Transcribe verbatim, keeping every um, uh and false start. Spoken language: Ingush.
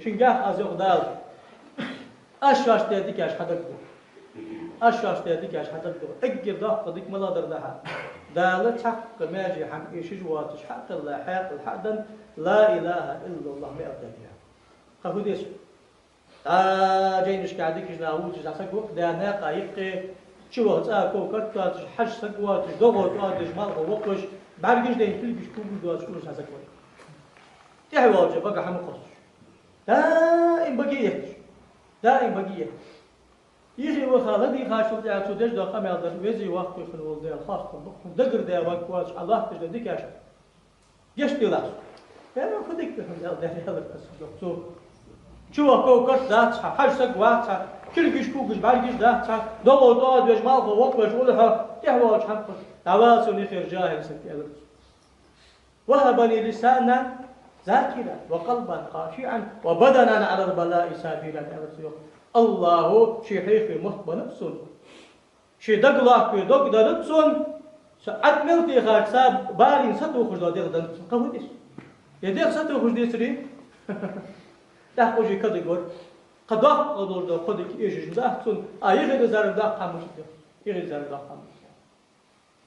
Шунгахь аз йоах Дала. Аз шоашта даь дикаш хьадагадоху. Аз шоашта даь дикаш хьадагадоху. Эггара доккха дика малагӀа дар да хьа? Дала цхьаккха маьже хӀама эшаш воацаш хьа а хилла, хьаькъал хьа а денна, ла илахӀа иллаллахӀ ма аьлла дӀа. Кхы хӀун деш? ДӀа жайнашкахь дикача наха вувцаш дӀа саг ва-кх, да наькъа юккъе, чу ваха цӀа ков-карт доацаш, хьажа саг воацаш, догӀа тоадеш, малхо воккхаш, бӀаргаш дайна, кулгаш, когаш доацаш, уллаш дӀа саг ва-кх. ТӀехьа волча бага хӀама кхоссаш. Даим баге етташ. Даим баге етташ. Юхе ваха ладийгӀачул тӀехьагӀа цо деш дола къамаьл дар: веза-воккха хинна вола Даьла, хоастам ба хьона, дагардаь варг воацаш Ӏа латташ даь дикаш. Гешт делахь. Э, хӀун дика да хьона, Даьла, Даьла, аьлар аз йоах цо. Чу ваха ков-карт дац хьа, хьажа саг вац хьа, кулгаш, когаш, бӀаргаш дац хьа, догӀа тоадеш, малхо воккхаш, уллаш хьо, тӀехьа волча хӀама кхоссаш. ДӀавала сона юхера жахӀил саг, аьлар цо. وهب لي لسانا ذاكرا وقلبا خاشعا وبدنا على البلاء صابرا, аьлар цо йоах. АллахӀа ший хьехаве мотт деннад сона. Ший дагалохкаве дог деннад сона. Со Ӏад мел техача са барийна сатохаш дола дегӀ деннад сона. Кхы хӀун деш? Е дегӀ сатохаш децаре, тӀаккха уже кадагор. Кхы доккха долаш дола кхо дика эшаш ма дац цунна, а юхера зарар доккха хӀама ма дац. Юхера зарар доккха хӀама ма дац.